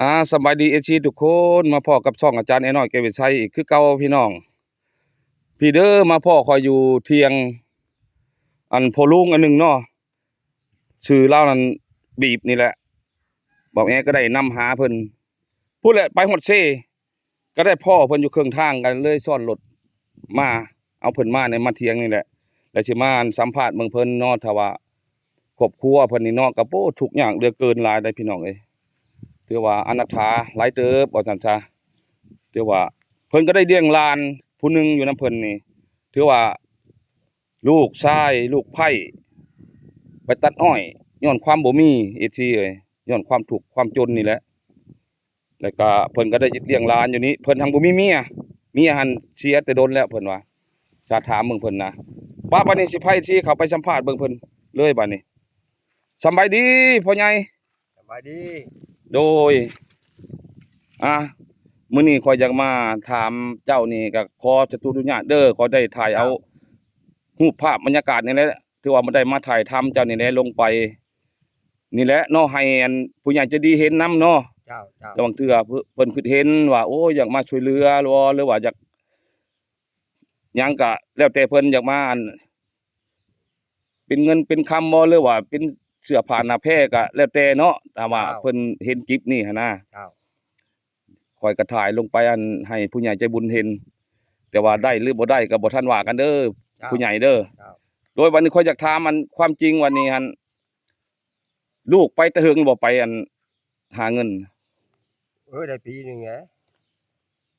ອາ ສະບາຍດີ ເອຟຊີ ທຸກຄົນ ມາພໍ້ກັບຊ່ອງອາຈານແອນ້ອຍ ແກ້ວວິໄຊ ອີກຄືເກົ່າພີ່ນ້ອງ. ພີ້ເດີ ມາພໍ້ຂ້ອຍຢູ່ທ່ຽງ ອັນ ພໍ່ລຸງອັນໜຶ່ງເນາະ ຊື່ລາວນັ້ນ ບີບ ນີ້ແຫຼະ. ບ່າວແອກໍໄດ້ນຳຫາເພິ່ນ ພຸ້ນແຫຼະ ໄປຮອດເຊ ກໍໄດ້ພໍ້ເພິ່ນຢູ່ເຄິ່ງທາງ ກໍເລີຍຊ້ອນລົດມາ ເອົາເພິ່ນມາໃນ ມາທ່ຽງນີ້ແຫຼະ ແລ້ວຊິມາສຳພາດເບິ່ງເພິ່ນເນາະ. ຖ້າວ່າຄອບຄົວເພິ່ນນີ້ເນາະ ກໍ ໂອ້ ທຸກຍາກເຫຼືອເກີນຫຼາຍເດ້ພີ່ນ້ອງເອີຍ. ຖືວ່າອະນາຖາຫຼາຍເຕີບວ່າຊັ້ນຊະ. ຖືວ່າເພິ່ນກໍໄດ້ລ້ຽງຫຼານຜູ້ໜຶ່ງຢູ່ນຳເພິ່ນນີ້ ຖືວ່າລູກຊາຍລູກໃພ້ໄປຕັດອ້ອຍ ຍ້ອນຄວາມບໍ່ມີ ເອຟຊີ ເອີຍ ຍ້ອນຄວາມທຸກຄວາມຈົນນີ້ແຫຼະ. ແລ້ວກະເພິ່ນກໍໄດ້ລ້ຽງຫຼານຢູ່ນີ້ ເພິ່ນທັງບໍ່ມີເມຍ ເມຍຫັ້ນເສຍແຕ່ດົນແລ້ວເພິ່ນວ່າ. ສາຖາມເບິ່ງເພິ່ນນະ ປ້າ ບັດນີ້ຊິພາ ຊິເຂົ້າໄປສຳພາດເບິ່ງເພິ່ນເລີຍບັດນີ້. ສຳບາຍດີພໍ່ໃຫຍ່. ສະບາຍດີ. ໂດຍ ອາ ມື້ນີ້ຂ້ອຍຢາກມາຖາມເຈົ້ານີ້ ກໍຂໍສະທຸອະນຸຍາດເດີ ຂໍໄດ້ຖ່າຍເອົາ ເຈົ້າ ຮູບພາບບັນຍາກາດນີ້ແຫຼະ ຖືວ່າມາໄດ້ມາຖ່າຍທຳເຈົ້ານີ້ແຫຼະ ລົງໄປນີ້ແຫຼະເນາະ ໃຫ້ອັນຜູ້ໃຫຍ່ໃຈດີເຫັນນຳເນາະ. ເຈົ້າ ເຈົ້າ. ລະບາງເທື່ອເພິ່ນຄິດເຫັນວ່າ ໂອ້ຍ ຢາກມາຊ່ວຍເຫຼືອ ຫຼືວ່າ ຫຼືວ່າຢາກຫຍັງກະແລ້ວແຕ່ເພິ່ນຢາກມາ ອັນ ເປັນເງິນເປັນຄຳບໍ່ ຫຼືວ່າເປັນເສື້ອຜ້າໜ້າແພກະແລ້ວແຕ່ເນາະ ຖ້າວ່າ ເຈົ້າ ເພິ່ນເຫັນຄລິບນີ້ຫັ້ນນະ. ເຈົ້າ. ຂ້ອຍກໍຖ່າຍລົງໄປ ອັນ ໃຫ້ຜູ້ໃຫຍ່ໃຈບຸນເຫັນ ແຕ່ວ່າໄດ້ຫຼືບໍ່ໄດ້ກໍບໍ່ທັນວ່າກັນເດີ ເຈົ້າ ຜູ້ໃຫຍ່ເດີ. ເຈົ້າ. ໂດຍ ບັດນີ້ຂ້ອຍຢາກຖາມ ອັນ ຄວາມຈິງວັນນີ້ຫັ້ນ ລູກໄປແຕ່ເຫິງບໍ່ ໄປ ອັນ ຫາເງິນ? ເອີ ໄດ້ປີໜຶ່ງແຫຼະ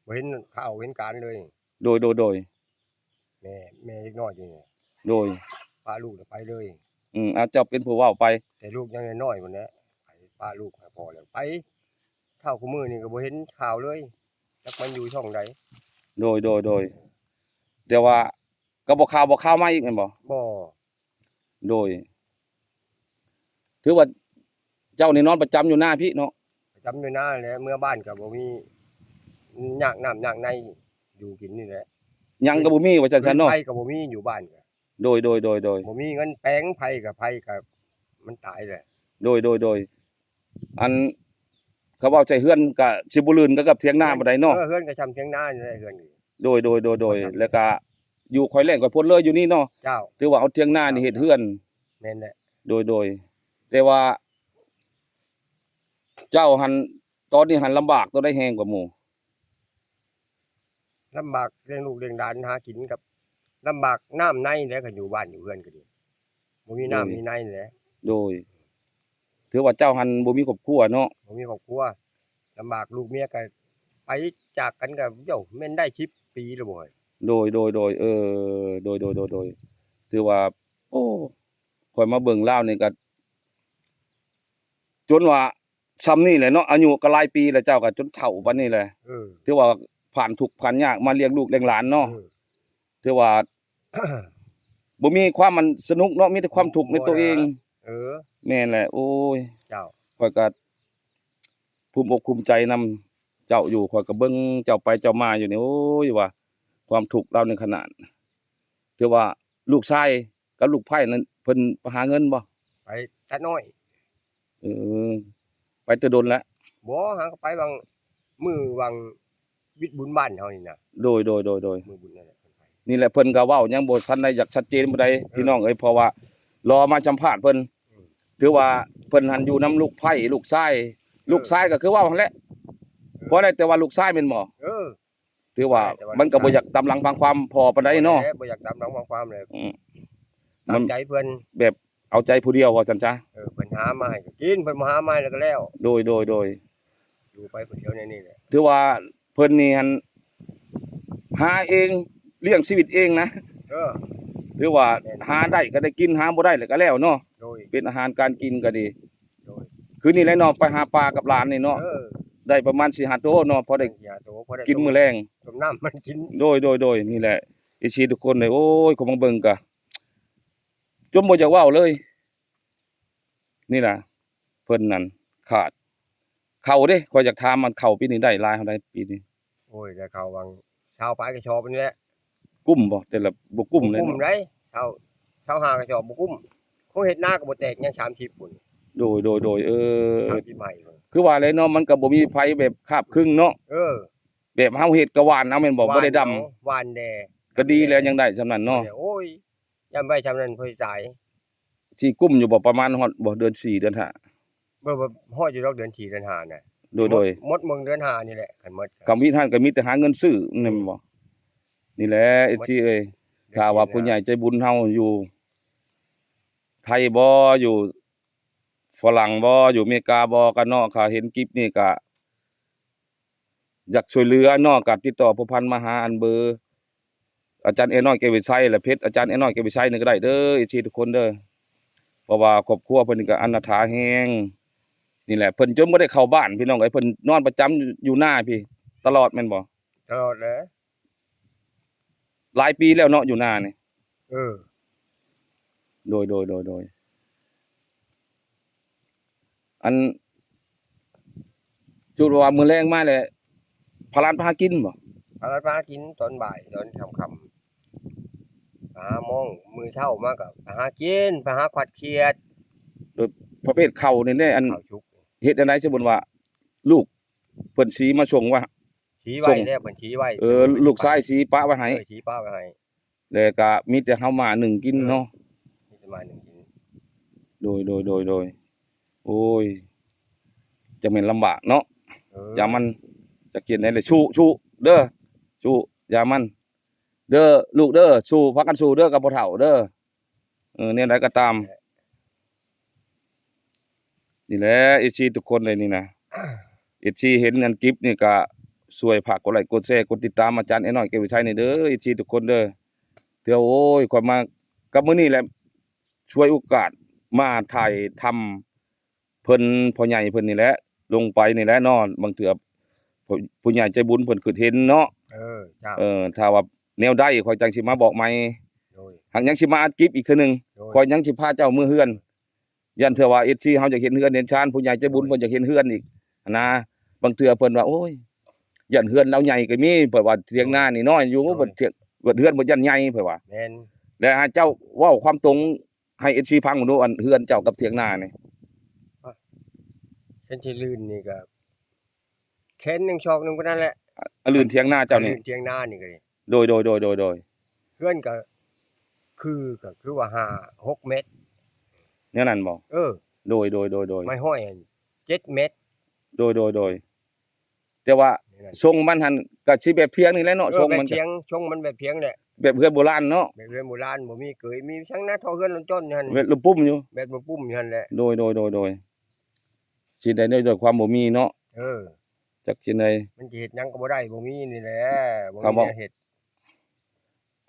ບໍ່ເຫັນຂ່າວເຫັນການເລີຍ. ໂດຍ ໂດຍ ໂດຍ. ແມ່ ແມ່ເດັກນ້ອຍຢູ່ນີ້. ໂດຍ. ປະລູກແລ້ວໄປເລີຍ. ອືມ ເອົາ ເຈົ້າເປັນຜູ້ເວົ້າໄປ. ແຕ່ລູກຍັງນ້ອຍໆພຸ້ນແຫຼະ ໄປປະລູກໃຫ້ພໍ່ແລ້ວໄປ. ເທົ່າຄູ່ມື້ນີ້ກໍບໍ່ເຫັນຂ່າວເລີຍ ຈັກມັນຢູ່ຊ່ອງໃດ. ໂດຍ ໂດຍ ໂດຍ. ແຕ່ວ່າກໍບໍ່ຂ່າວ ບໍ່ຂ່າວມາອີກແມ່ນບໍ່? ບໍ່. ໂດຍ. ຖືວ່າເຈົ້ານີ້ນອນປະຈຳຢູ່ນາພີ້ເນາະ? ປະຈຳຢູ່ນາແຫຼະ ເມືອບ້ານກໍບໍ່ມີ ຍາກນ້ຳຍາກໃນ ຢູ່ກິນນີ້ແຫຼະ. ຫຍັງກໍບໍ່ມີວ່າຊັ້ນຊະເນາະ. ໄຟກໍບໍ່ມີຢູ່ບ້ານ. ໂດຍ ໂດຍ ໂດຍ ໂດຍ. ບໍ່ມີເງິນແປງ ໄຟກໍ ໄຟກໍມັນຕາຍແຫຼະ. ໂດຍ ໂດຍ ໂດຍ. ອັນ ເຂົາເວົ້າໃສ່ເຮືອນກໍຊິບໍ່ລື່ນກັນກັບຖຽງນາປານໃດເນາະ. ເອີ ເຮືອນກໍຊ່ຳຖຽງນານີ້ແຫຼະ ເຮືອນນີ້. ໂດຍ ໂດຍ ໂດຍ ໂດຍ. ແລ້ວກໍຢູ່ຄ່ອຍແລ້ງຄ່ອຍພົ້ນເລີຍຢູ່ນີ້ເນາະ. ເຈົ້າ. ຖືວ່າເອົາຖຽງນານີ້ເຮັດເຮືອນ. ແມ່ນແຫຼະ. ໂດຍ ໂດຍ. ແຕ່ວ່າເຈົ້າຫັ້ນ ຕອນນີ້ຫັ້ນລຳບາກຕົວໃດແຮງກວ່າໝູ່? ລຳບາກລ້ຽງລູກລ້ຽງຫຼານຫາກິນກັບ ລຳບາກນ້ຳໃນແຫຼະ ຄັນຢູ່ບ້ານຢູ່ເຮືອນກໍດີ ບໍ່ມີນ້ຳ ໂດຍ ມີໃນແຫຼະ. ໂດຍ. ຖືວ່າເຈົ້າຫັ້ນບໍ່ມີຄອບຄົວເນາະ. ບໍ່ມີຄອບຄົວ ລຳບາກ ລູກເມຍກໍໄປຈາກກັນກໍ ໂຢ ແມ່ນໄດ້ສິບປີແລ້ວບໍ່. ໂດຍ ໂດຍ ໂດຍ. ເອີ ໂດຍ ໂດຍ ໂດຍ ໂດຍ. ຖືວ່າ ໂອ້ ຂ້ອຍມາເບິ່ງລາວນີ້ກໍ ຈົນວ່າ ຊ່ຳນີ້ແຫຼະເນາະ ອາຍຸກໍຫຼາຍປີແລ້ວ ເຈົ້າກໍຈົນເຖົ້າປານນີ້ແຫຼະ. ເອີ ຖືວ່າຜ່ານທຸກຜ່ານຍາກມາລ້ຽງລູກລ້ຽງຫຼານເນາະ. ເອີ ຖືວ່າ ບໍ່ມີຄວາມ ອັນ ສະໜຸກເນາະ ມີແຕ່ຄວາມທຸກໃນຕົວເອງ. ເອີ ແມ່ນແຫຼະ. ໂອ້ຍ ເຈົ້າ ຂ້ອຍກໍພູມອົກພູມໃຈນຳເຈົ້າຢູ່ ຂ້ອຍກໍເບິ່ງເຈົ້າໄປເຈົ້າມາຢູ່ນີ້ ໂອ້ຍ ວ່າຄວາມທຸກລາວນີ້ຂະໜາດ. ຖືວ່າລູກຊາຍ ກັບລູກໃພ້ນັ້ນ ເພິ່ນໄປຫາເງິນບໍ່? ໄປແຕ່ນ້ອຍ. ເອີ ໄປແຕ່ດົນແລ້ວ? ບໍ່ ຫາກໍໄປຫວ່າງມື້ຫວ່າງວິດບຸນບ້ານເຮົານີ້ນະ. ໂດຍ ໂດຍ ໂດຍ ໂດຍ. ມື້ບຸນນັ້ນແຫຼະເພິ່ນໄປ. ນີ້ແຫຼະ ເພິ່ນກໍເວົ້າຍັງບໍ່ທັນໄດ້ຢາກຊັດເຈນປານໃດ ເອີ ພີ່ນ້ອງເອີຍ ເພາະວ່າລໍມາສຳພາດເພິ່ນ. ອືມ ຖືວ່າເພິ່ນຫັ້ນຢູ່ນຳລູກໃພ້ ລູກຊາຍ ເອີ ລູກຊາຍກໍຄືເວົ້າຫັ້ນແຫຼະ. ເອີ ພໍໄດ້ແຕ່ວ່າລູກຊາຍແມ່ນບໍ່? ເອີ ຖືວ່າ ແຕ່ວ່າມັນກໍບໍ່ຢາກຕາມຫຼັງຟັງຄວາມພໍ່ປານໃດເນາະ. ບໍ່ຢາກຕາມຫຼັງຟັງຄວາມແຫຼະ. ອືມ ຕາມໃຈເພິ່ນ ແບບເອົາໃຈຜູ້ດຽວວ່າຊັ້ນຊະ. ເອີ ເພິ່ນຫາມາໃຫ້ກໍກິນ ເພິ່ນບໍ່ຫາມາໃຫ້ແລ້ວກໍແລ້ວ. ໂດຍ ໂດຍ ໂດຍ. ຢູ່ໄປຜູ້ດຽວໃນນີ້ແຫຼະ. ຖືວ່າເພິ່ນນີ້ຫັ້ນຫາເອງ ລ້ຽງຊີວິດເອງນະ. ເອີ ຖືວ່າ ແມ່ນ ຫາໄດ້ກໍໄດ້ກິນ ຫາບໍ່ໄດ້ແລ້ວກໍແລ້ວເນາະ. ໂດຍ. ເປັນອາຫານການກິນກໍດີ. ໂດຍ. ຄືນີ້ແຫຼະເນາະ ໄປຫາປາກັບຫຼານນີ້ເນາະ. ເອີ ໄດ້ປະມານສີ່ຫ້າໂຕເນາະ ພໍໄດ້ ສີ່ຫ້າໂຕ ພໍໄດ້ກິນມື້ແລງ ຕົ້ມນ້ຳມັນກິນ. ໂດຍ ໂດຍ ໂດຍ. ນີ້ແຫຼະ ເອຟຊີ ທຸກຄົນເອີຍ ໂອ້ຍ ຂ້ອຍມາເບິ່ງກະຈົນບໍ່ຢາກເວົ້າເລີຍ. ນີ້ນະ ເພິ່ນນັ້ນຂາດເຂົ້າເດ້ ຂ້ອຍຢາກຖາມ ອັນເຂົ້າປີນີ້ໄດ້ຫຼາຍເທົ່າໃດປີນີ້? ໂອ້ຍ ໄດ້ເຂົ້າຫວ່າງຊາວປາຍກະສອບນີ້ແຫຼະ. ກຸ້ມບໍ່? ແຕ່ລະບໍ່ກຸ້ມເລີຍເນາະ. ບໍ່ກຸ້ມໃດ໋ ຊາວ ຊາວຫ້າກະສອບບໍ່ກຸ້ມ. ຄົນເຮັດນາກໍບໍ່ແຕກ ຍັງສາມສິບພຸ້ນ. ໂດຍ ໂດຍ ໂດຍ ເອີ ຕາມປີໃໝ່ພຸ້ນ ຄືວ່າແຫຼະເນາະ ມັນກໍບໍ່ມີໄຟແບບຄາບຄຶງເນາະ ເອີ ແບບເຮົາເຮັດກໍຫວ່ານເອົາແມ່ນບໍ່? ບໍ່ໄດ້ດຳ ຫວ່ານແດ່ ກໍດີແລ້ວ ຍັງໄດ້ສ່ຳນັ້ນເນາະ ໂອ້ຍ ຢ້ານໄວ້ສ່ຳນັ້ນພໍຕາຍ ຊິກຸ້ມຢູ່ບໍ່? ປະມານຮອດບໍ່ ເດືອນສີ່ ເດືອນຫ້າ ບໍ່ ບໍ່ຮອດຢູ່ດອກ ເດືອນສີ່ ເດືອນຫ້ານະ ໂດຍ ໂດຍ ໝົດ ໝົດເມືອງເດືອນຫ້ານີ້ແຫຼະ ຄັນໝົດ ຄຳວິທານກໍມີແຕ່ຫາເງິນຊື້ ແມ່ນບໍ່? ນີ້ແຫຼະ ເອັຟຊີເອີຍ ຖ້າວ່າຜູ້ໃຫຍ່ໃຈບຸນເຮົາຢູ່ໄທບໍ່ ຢູ່ຝຣັ່ງບໍ່ ຢູ່ເມກາບໍ່ ກໍເນາະ ຖ້າເຫັນຄລິບນີ້ກໍຢາກຊ່ວຍເຫຼືອເນາະ ກໍຕິດຕໍ່ພົວພັນມາຫາອັນເບີອາຈານແອນ້ອຍ ແກ້ວວິໄຊ ແລະ ເພຈອາຈານແອນ້ອຍ ແກ້ວວິໄຊນີ້ກໍໄດ້ເດີ ເອັຟຊີທຸກຄົນເດີ ເພາະວ່າຄອບຄົວເພິ່ນນີ້ກໍອະນາຖາແຮງ ນີ້ແຫຼະ ເພິ່ນຈົນບໍ່ໄດ້ເຂົ້າບ້ານ ພີ່ນ້ອງເອີຍ ເພິ່ນນອນປະຈຳຢູ່ນາພີ້ຕະຫຼອດແມ່ນບໍ່? ຕະຫຼອດແຫຼະ ຫຼາຍປີແລ້ວເນາະ ຢູ່ນານີ້ ເອີ ໂດຍ ໂດຍ ໂດຍ ໂດຍ ອັນ ຈຸດວ່າມື້ແລງມາແລ້ວ ພາລານໄປຫາກິນບໍ່? ພາລານໄປຫາກິນຕອນບ່າຍ ຕອນຄ່ຳໆ ຫາໂມງ ມື້ເຊົ້າມາກໍໄປຫາກິນ ໄປຫາຂວັດຂຽດ ໂດຍ ປະເພດເຂົ້ານີ້ແຫຼະ ອັນ ເຂົ້າສຸກ ເຮັດແນວໃດ ສົມມຸດວ່າລູກເພິ່ນສີມາສົ່ງວ່າ ສີໄວ້ແລ້ວ ເພິ່ນສີໄວ້ ເອີ ລູກຊາຍສີປະໄວ້ໃຫ້ ເອີ ສີປະໄວ້ໃຫ້ ແລ້ວກະມີແຕ່ເຮົາມາໜຶ້ງກິນເນາະ ເອີ ມີແຕ່ມາໜຶ້ງກິນ ໂດຍ ໂດຍ ໂດຍ ໂດຍ ໂອ້ຍ ຈັກແມ່ນລຳບາກເນາະ ເອີ ຢ່າມັນ ຈັກເຮັດແນວໃດ ສູ້ ສູ້ເດີ ສູ້ ຢ່າມັນ ເດີ ລູກເດີ ສູ້ ພາກັນສູ້ເດີກັບພໍ່ເຖົ້າເດີ ເອີ ແນວໃດກໍຕາມ ນີ້ແຫຼະ ເອັຟຊີທຸກຄົນເລີຍນີ້ນະ ເອັຟຊີເຫັນອັນຄລິບນີ້ກະຊ່ວຍຝາກກົດໄລກົດແຊ ກົດຕິດຕາມອາຈານແອນ້ອຍ ແກ້ວວິໄຊນີ້ເດີ ເອັຟຊີທຸກຄົນເດີ ເທື່ອ ໂອ້ຍ ຂ້ອຍມາກັບມື້ນີ້ແຫຼະ ສວຍໂອກາດມາຖ່າຍທຳເພິ່ນ ພໍ່ໃຫຍ່ເພິ່ນນີ້ແຫຼະ ລົງໄປນີ້ແຫຼະເນາະ ບາງເທື່ອຜູ້ ຜູ້ໃຫຍ່ໃຈບຸນເພິ່ນຄິດເຫັນເນາະ ເອີ ເຈົ້າ ເອີ ຖ້າວ່າແນວໃດຂ້ອຍຈັ່ງຊິມາບອກໃໝ່ ໂດຍ ຫາກຍັງຊິມາອັດຄລິບອີກເທື່ອໜຶ່ງ ໂດຍ ຂ້ອຍຍັງຊິພາເຈົ້າເມືອເຮືອນ ຢ້ານເທື່ອວ່າເອັຟຊີເຮົາຢາກເຫັນເຮືອນເຫັນຊານ ຜູ້ໃຫຍ່ໃຈບຸນເພິ່ນຢາກເຫັນເຮືອນອີກຫັ້ນນະ ບາງເທື່ອເພິ່ນວ່າ ໂອ້ຍ ຢ້ານເຮືອນລາວໃຫຍ່ກໍມີ ເພິ່ນວ່າຖຽງນານີ້ນ້ອຍຢູ່ ໂດຍ ເພິ່ນຖຽງ ເພິ່ນເຮືອນເພິ່ນຢ້ານໃຫຍ່ ເພິ່ນວ່າ ແມ່ນ ແລະໃຫ້ເຈົ້າເວົ້າຄວາມຕົງໃຫ້ເອັຟຊີຟັງເບິ່ງດູ ອັນເຮືອນເຈົ້າກັບຖຽງນານີ້ ເສັ້ນທີ່ລື່ນນີ້ກໍແຂນໜຶ່ງ ສອກໜຶ່ງພຸ້ນນັ້ນແຫຼະ ອັນລື່ນຖຽງນາເຈົ້ານີ້ ອັນລື່ນຖຽງນານີ້ກໍດີ ໂດຍ ໂດຍ ໂດຍ ໂດຍ ໂດຍ ເຮືອນກໍຄື ກໍຄືວ່າຫ້າຫົກແມັດ ແນວນັ້ນບໍ່? ເອີ ໂດຍ ໂດຍ ໂດຍ ໂດຍ ໄມ້ຮ້ອຍຫັ້ນເຈັດແມັດ ໂດຍ ໂດຍ ໂດຍ ແຕ່ວ່າຊົງມັນຫັ້ນກໍຊິແບບຖຽງນີ້ແຫຼະເນາະ ເອີ ຊົງມັນ ແບບຖຽງ ຊົງມັນແບບຖຽງແຫຼະ ແບບເຮືອນໂບລານເນາະ ແບບເຮືອນໂບລານ ບໍ່ມີເກີຍ ມີທັງນາທໍ່ເຮືອນລ້ນຈົນຢູ່ຫັ້ນ ແບບລູກປຸ້ມຢູ່ ແບບລູກປຸ້ມຢູ່ຫັ້ນແຫຼະ ໂດຍ ໂດຍ ໂດຍ ໂດຍ ຊິໄດ້ ໂດຍ ໂດຍຄວາມບໍ່ມີເນາະ ເອີ ຈັກຊິໄດ້ ມັນຊິເຮັດຫຍັງກໍບໍ່ໄດ້ ບໍ່ມີນີ້ແຫຼະ ບໍ່ມີແນວເຮັດ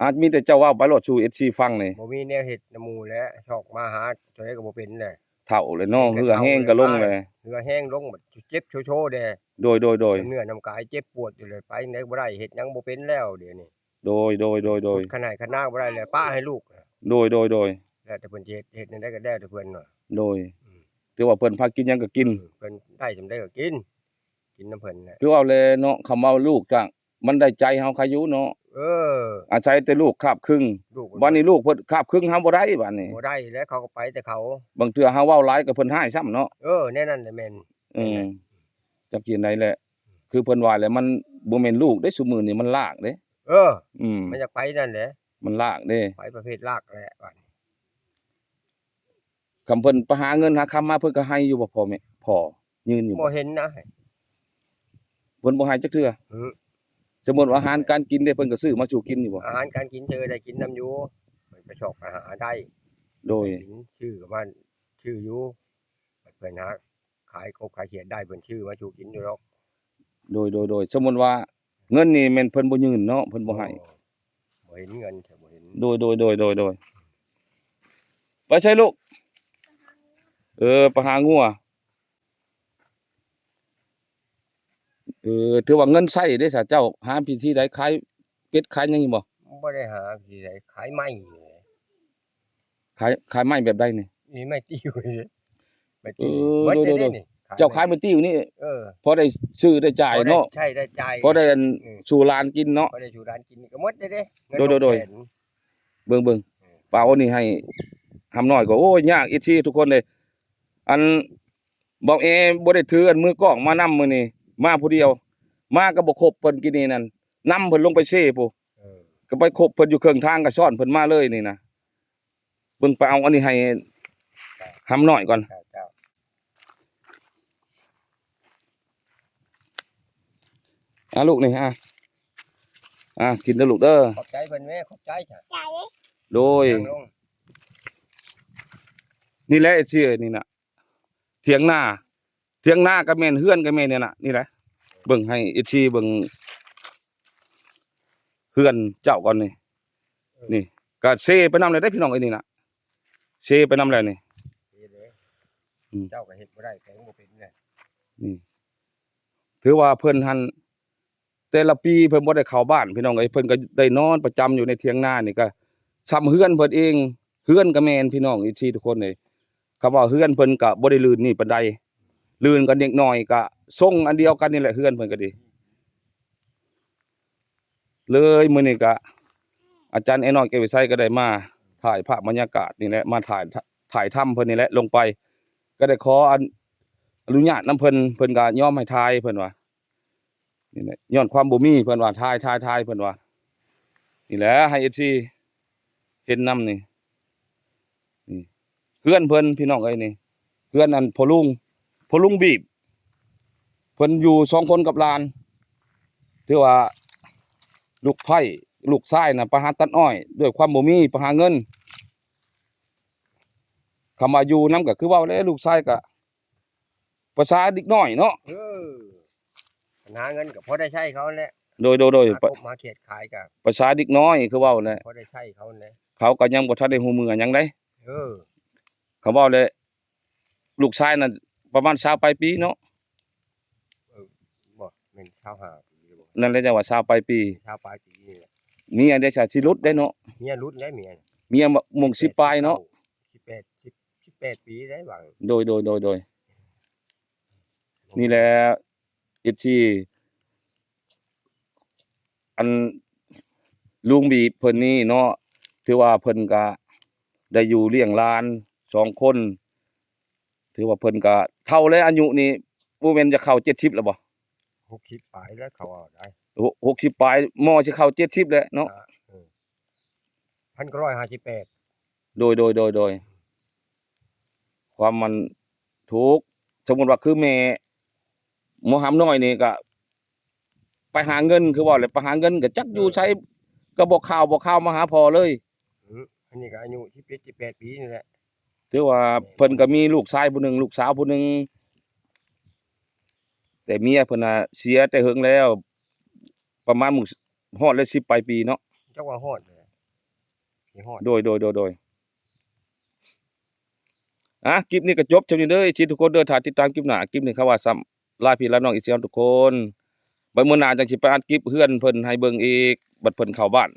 ອາດມີແຕ່ເຈົ້າເວົ້າໄປໂລດສູ່ເອັຟຊີຟັງນີ້ ບໍ່ມີແນວເຮັດນຳໝູ່ແຫຼະ ຊອກມາຫາເທົ່າໃດກໍບໍ່ເປັນແຫຼະ ເຖົ້າແລ້ວເນາະ ເຫື່ອແຮງກໍລົງແລ້ວ ເຫື່ອແຮງລົງ ບາດເຈັບໂຊໆແດ່ ໂດຍ ໂດຍ ໂດຍ ເນື້ອນ້ຳກາຍເຈັບປວດຢູ່ແລ້ວ ໄປໃດກໍບໍ່ໄດ້ ເຮັດຫຍັງບໍ່ເປັນແລ້ວດຽວນີ້ ໂດຍ ໂດຍ ໂດຍ ໂດຍ ຂະໜາດຂະນາບໍ່ໄດ້ແລ້ວ ປະໃຫ້ລູກ ໂດຍ ໂດຍ ໂດຍ ແລ້ວແຕ່ເພິ່ນຊິເຮັດ ເຮັດແນວໃດກໍແລ້ວແຕ່ເພິ່ນວ່າ ໂດຍ ອືມ ຖືວ່າເພິ່ນພາກິນຫຍັງກໍກິນ ເອີ ເພິ່ນໄດ້ສ່ຳໃດກໍກິນ ກິນນຳເພິ່ນແຫຼະ ຄືເວົ້າແຫຼະເນາະ ຄຳເວົ້າລູກກະ ມັນໄດ້ໃຈເຮົາຄາຢູ່ເນາະ ເອີ ອາໄສແຕ່ລູກຄາບຄຶງ ບາດນີ້ລູກເພິ່ນຄາບຄຶງເຮົາບໍ່ໄດ້ບາດນີ້ ບໍ່ໄດ້ແລ້ວ ເຂົາກໍໄປແຕ່ເຂົາ ບາງເທື່ອເຮົາເວົ້າຫຼາຍກໍເພິ່ນຮ້າຍຊ້ຳເນາະ ເອີ ແນວນັ້ນແຫຼະແມ່ນ ເອີ ແມ່ນແຫຼະ ຈັກຊິແນວໃດແຫຼະ ຄືເພິ່ນວ່າແຫຼະ ມັນບໍ່ແມ່ນລູກເດ້ ຊຸມື້ນີ້ມັນລາກເດ້ ເອີ ອືມ ມັນຢາກໄປນັ້ນແຫຼະ ມັນລາກເດ້ ໄປປະເພດລາກແຫຼະບາດນີ້ ຄັນເພິ່ນໄປຫາເງິນຫາຄຳມາ ເພິ່ນກໍໃຫ້ຢູ່ບໍ່ພໍ່ແມ່ ພໍ່ຍື່ນຢູ່ບໍ່? ບໍ່ເຫັນນະ ເພິ່ນບໍ່ໃຫ້ຈັກເທື່ອ ອື ສົມມຸດວ່າອາຫານການກິນເດ້ ເພິ່ນກໍຊື້ມາສູ່ກິນຢູ່ບໍ່? ອາຫານການກິນເທື່ອໄດ້ກິນນຳຢູ່ ເພິ່ນໄປຊອກໄປຫາໄດ້ ໂດຍ ກິນ ຊື້ກັບມາ ຊື້ຢູ່ ເພິ່ນຫາຂາຍກົບຂາຍຂຽດໄດ້ ເພິ່ນຊື້ມາສູ່ກິນຢູ່ດອກ ໂດຍ ໂດຍ ໂດຍ ສົມມຸດວ່າເງິນນີ້ແມ່ນເພິ່ນບໍ່ຍື່ນເນາະ ເພິ່ນບໍ່ໃຫ້ ບໍ່ ບໍ່ເຫັນເງິນ ບໍ່ເຫັນ ໂດຍ ໂດຍ ໂດຍ ໂດຍ ໂດຍ ໄປໃສລູກ? ເອີ ໄປຫາງົວ ເອີ ຖືວ່າເງິນໃຊ້ເດ້ສະ ເຈົ້າຫາວິທີໃດ ຂາຍເປັດຂາຍຫຍັງຢູ່ບໍ່? ບໍ່ໄດ້ຫາວິທີໃດ ຂາຍໄມ້ນີ້ແຫຼະ ຂາຍ ຂາຍໄມ້ແບບໃດນີ້? ນີ້ໄມ້ຕິ້ວນີ້ ໄມ້ຕິ້ວ ເອີ ເບິດ ໂດຍ ເດ້ ໂດຍ ນີ້ ເຈົ້າຂາຍໄມ້ຕິ້ວນີ້ ເອີ ພໍໄດ້ຊື້ໄດ້ຈ່າຍເນາະ ພໍໄດ້ໃຊ້ໄດ້ຈ່າຍ ພໍໄດ້ອັນ ອື ສູ່ຫຼານກິນເນາະ ພໍໄດ້ສູ່ຫຼານກິນກໍໝົດເດ້ ໂດຍ ໂດຍ ໂດຍ ເງິນຫົກແສນ ເບິ່ງ ເບິ່ງ ເອີ ປາໂອນີ້ໃຫ້ຫຳນ້ອຍກໍ ໂອ້ຍ ຍາກ ເອັຟຊີທຸກຄົນເດ້ ອັນ ບ່າວເອບໍ່ໄດ້ຖືອັນມືກ້ອງມານຳມື້ນີ້ ມາຜູ້ດຽວ ມາກໍບໍ່ຄົບເພິ່ນ ກີ້ນີ້ນັ້ນ ນຳເພິ່ນລົງໄປເຊພຸ້ນ ເອີ ກໍໄປຄົບເພິ່ນຢູ່ເຄິ່ງທາງ ກໍຊ້ອນເພິ່ນມາເລີຍນີ້ນະ. ເບິ່ງ ໄປເອົາອັນນີ້ໃຫ້ຫຳນ້ອຍກ່ອນ ເຈົ້າ ເຈົ້າ. ອ່າ ລູກນີ້ ອ່າ ອ່າ ກິນເດີລູກເດີ. ຂອບໃຈເພິ່ນແມ້ ຂອບໃຈ ໂດຍ ນັ່ງລົງ. ນີ້ແຫຼະ ເອັຟຊີ ນີ້ນະ ຖຽງນາ ຖຽງນາກໍແມ່ນ ເຮືອນກໍແມ່ນນີ້ລະ ນີ້ແຫຼະ. ເບິ່ງໃຫ້ເອັຟຊີເບິ່ງເຮືອນເຈົ້າກ່ອນນີ້ ນີ້ກໍເຊໄປນຳແລ້ວເດ້ພີ່ນ້ອງເອີຍ ນີ້ນະ ເຊໄປນຳແລ້ວນີ້. ເຮັດເດ້ ອືມ ເຈົ້າກໍເຮັດບໍ່ໄດ້ ແປງບໍ່ເປັນແຫຼະ ນີ້. ຖືວ່າເພິ່ນຫັ້ນ ແຕ່ລະປີເພິ່ນບໍ່ໄດ້ເຂົ້າບ້ານພີ່ນ້ອງເອີຍ ເພິ່ນກໍໄດ້ນອນປະຈຳຢູ່ໃນຖຽງນານີ້ ກໍຊ່ຳເຮືອນເພິ່ນເອງ ເຮືອນກໍແມ່ນພີ່ນ້ອງເອັຟຊີທຸກຄົນເອີຍ. ຄຳວ່າເຮືອນເພິ່ນກໍບໍ່ໄດ້ລື່ນນີ້ປານໃດ ລື່ນກັນເດັກນ້ອຍ ກໍຊົງອັນດຽວກັນນີ້ແຫຼະ ເຮືອນເພິ່ນກໍດີ. ເລີຍມື້ນີ້ກະ ອາຈານແອນ້ອຍ ແກ້ວວິໄຊ ກໍໄດ້ມາຖ່າຍພາບບັນຍາກາດນີ້ແຫຼະ ມາຖ່າຍ ຖ່າຍທຳເພິ່ນນີ້ແຫຼະ ລົງໄປ ກໍໄດ້ຂໍອະນຸ ອະນຸຍາດນຳເພິ່ນ ເພິ່ນກໍຍອມໃຫ້ຖ່າຍ ເພິ່ນວ່າ ນີ້ແຫຼະ ຍ້ອນຄວາມບໍ່ມີ ເພິ່ນວ່າ ຖ່າຍ ຖ່າຍ ຖ່າຍ ເພິ່ນວ່າ ນີ້ແຫຼະ ໃຫ້ເອັຟຊີເຫັນນຳນີ້. ນີ້ເຮືອນເພິ່ນພີ່ນ້ອງເອີຍ ນີ້ເຮືອນອັນພໍ່ລຸງ ພໍ່ລຸງບີບ ເພິ່ນຢູ່ສອງຄົນກັບຫຼານ ຖືວ່າລູກໃພ້ ລູກຊາຍນະໄປຫາຕັດອ້ອຍດ້ວຍຄວາມບໍ່ມີ ໄປຫາເງິນ. ຄຳວ່າຢູ່ນຳກໍຄືເວົ້າແຫຼະ ລູກຊາຍກໍ ພາສາເດັກນ້ອຍເນາະ ເອີ ຫາເງິນກໍພໍໄດ້ໃຊ້ເຂົາແຫຼະ ໂດຍ ໂດຍ ໂດຍ ຫາກົບຫາຂຽດຂາຍກໍ ພາສາເດັກນ້ອຍຄືເວົ້າແຫຼະ ພໍໄດ້ໃຊ້ເຂົາແຫຼະ ເຂົາກໍຍັງບໍ່ທັນໄດ້ຮູ້ເມືອຫຍັງໃດ ເອີ ຄຳເວົ້າແຫຼະ ລູກຊາຍນັ້ນປະມານຊາວປາຍປີເນາະ ເອີ ບໍ່ແມ່ນຊາວຫ້າປີບໍ່ ນັ້ນແຫຼະ ຈັ່ງວ່າຊາວປາຍປີ ຊາວປາຍປີນີ້ແຫຼະ ເມຍເດຊະ ຊິຫຼຸດໄດ້ເນາະ ເມຍຫຼຸດແລ້ວ ເມຍ ເມຍ ມ- ມ່ວງສິບປາຍເນາະ ສິບແປດ ສິບ ສິບແປດປີໄດ້ຫວັງ ໂດຍ ໂດຍ ໂດຍ ໂດຍ ນີ້ແຫຼະ ເອັຟຊີ ອັນລຸງບີບເພິ່ນນີ້ເນາະ ຖືວ່າເພິ່ນກະໄດ້ຢູ່ລ້ຽງຫຼານສອງຄົນ ຖືວ່າເພິ່ນກະເຖົ້າແລ້ວ ອາຍຸນີ້ບໍ່ແມ່ນຈະເຂົ້າເຈັດສິບແລ້ວບໍ່? ຫົກສິບປາຍແລ້ວເຂົາເວົ້າໄດ້ ຫົກ ຫົກສິບປາຍ ໝໍຊິເຂົ້າເຈັດສິບແລ້ວເນາະ ອາ ເອີ ພັນເກົ້າຮ້ອຍຫ້າສິບແປດ ໂດຍ ໂດຍ ໂດຍ ໂດຍ ຄວາມມັນຖືກ ສົມມຸດວ່າຄືແມ່ໝໍຫຳນ້ອຍນີ້ກະໄປຫາເງິນ ຄືເວົ້າແຫຼະ ໄປຫາເງິນກະຈັກຢູ່ໃສ ກະບໍ່ຂ່າວບໍ່ຂ່າວມາຫາພໍ່ເລີຍ ອື ອັນນີ້ກະອາຍຸສິບເຈັດ ສິບແປດປີນີ້ແຫຼະ ຖືວ່າເພິ່ນກະມີລູກຊາຍຜູ້ໜຶ່ງ ລູກສາວຜູ້ໜຶ່ງ ແຕ່ເມຍເພິ່ນນະເສຍແຕ່ເຫິງແລ້ວ ປະມານຮອດແລ້ວ ສິບປາຍປີເນາະ ຈັກວ່າຮອດແຫຼະ ຊິຮອດ ໂດຍ ໂດຍ ໂດຍ ໂດຍ ອ່ະ ຄລິບນີ້ກໍຈົບຊ່ຳນີ້ເດີ ເອັຟຊີທຸກຄົນເດີ ຖ້າຕິດຕາມຄລິບໜ້າ ຄລິບນີ້ຄຳວ່າຊ່ຳ ລາພີ່ລານ້ອງ ເອັຟຊີເຮົາທຸກຄົນ ໄວ້ມື້ໜ້າຈັ່ງຊິໄປອັດຄລິບເຮືອນເພິ່ນໃຫ້ເບິ່ງອີກ ບັດເພິ່ນເຂົ້າບ້ານ